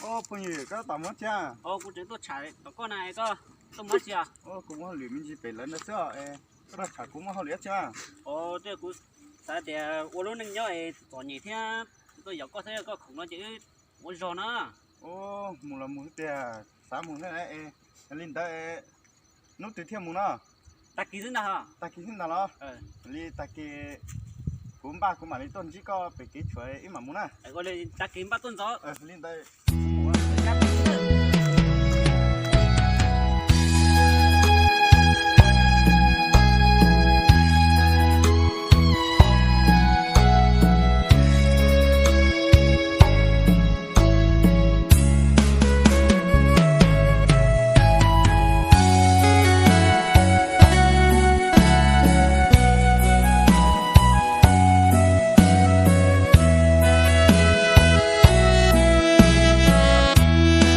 Phooj ywg, koj tab tom mus dab tsi? Kuv tseem tuaj tsham tom koj na, koj tuaj mus dab tsi? Kuv muaj hauj lwm me ntsis pem lawv ntawd xwb. Koj tab tom tsham kuv muaj hauj lwm dab tsi? Kuv xav tias ua lub neej nyob es txom nyem thiab, tuaj yaum koj thiab koj khoom no ces wb mus ua zog na. Mus los mus tiag, xav mus thiab. Yog li ntawd, hnub twg thiaj mus no? Tag kis xwb ntag. Tag kis xwb ntag los? Li tag kis kuv npaj kuv mam li tuaj ntsib koj pem kev tshuam wb mam mus na. Tag kis npaj tuaj ntxov. Li ntawd.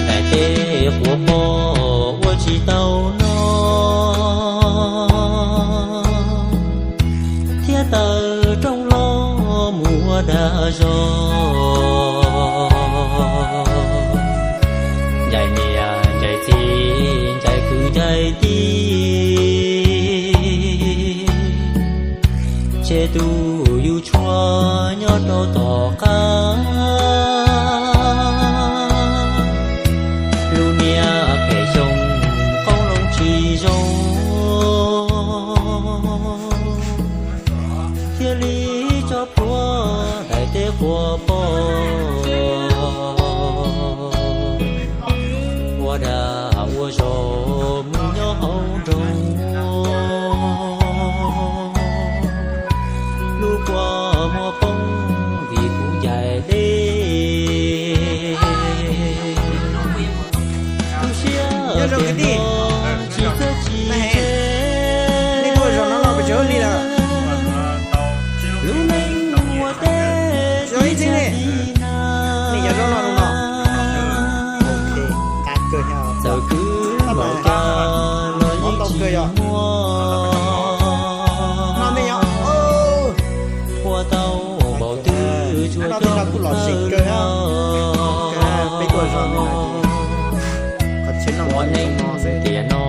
Daim teb quav pom ua tsis tau no, thiab taws rooj los mus ua dag zog. Ncaim niam ncaim txiv ncaim kwv ncaim tij, tseg tus yus tshuaj nyob rau tom qab. Lub niag phem xyoo qoob loo tsis zoo, thiaj li tso plhuav daim teb quav pom, ua dag ua zog mus nyob hauv nroog. Lub kua muag poob vim kuv ncaim deb. Tu siab tias no tsis txawj tsis ntse, lub neej ua teb tsis txawj tsis na. Txawm kwv npaum cas los yeej tsis muaj, ua tau npaum twg tsuas coj mus txhawj luag. Ua neej tiam no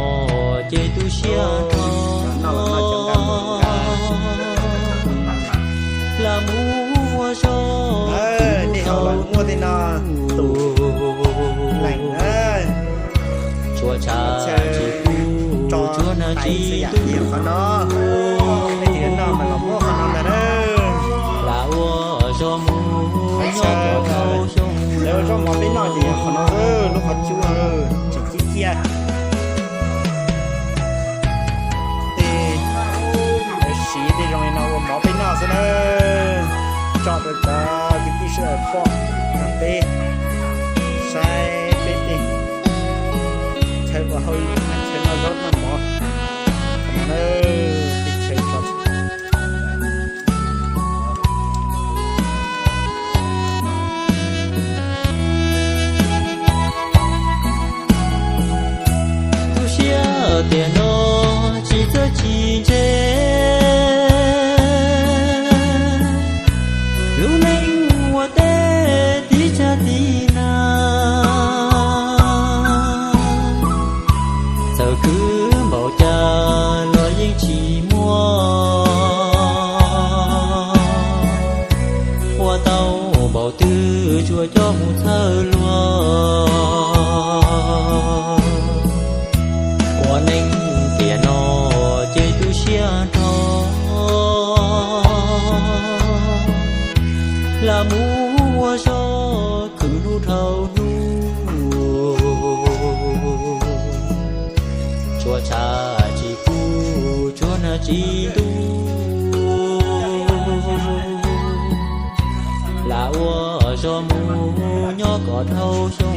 ces tu siab nrho, lam mus ua zog tus thaum ub. Tshuav tshav tsis pub tshuav nag tsis tu, lam ua zog mus nyob kom dhau xyoo. Lub qhov cub tseem cib ciaj. Tej lawv siv tej zoo li no ua mov peb noj xwb na. Tso rau cov kwv tij sawv daws pom, peb saib peb tej chaw ua hauj lwm, chaw noj zaub noj mov no na. Tej chaw tso Tu siab tias no tsis txawj tsis ntse, lub neej ua teb tib tsa tib na. Txawm khwv npaum cas los yeej tsis muaj, ua tau npaum twg tsuas coj mus txhawj luag. Ua neej tiam no ces tu siab nrho, lam mus ua zog khwv hnub dhau hnub. Tshuav tshav tsis pub tshuav nag tsis tu, lam ua zog mus nyob kom dhau xyoo.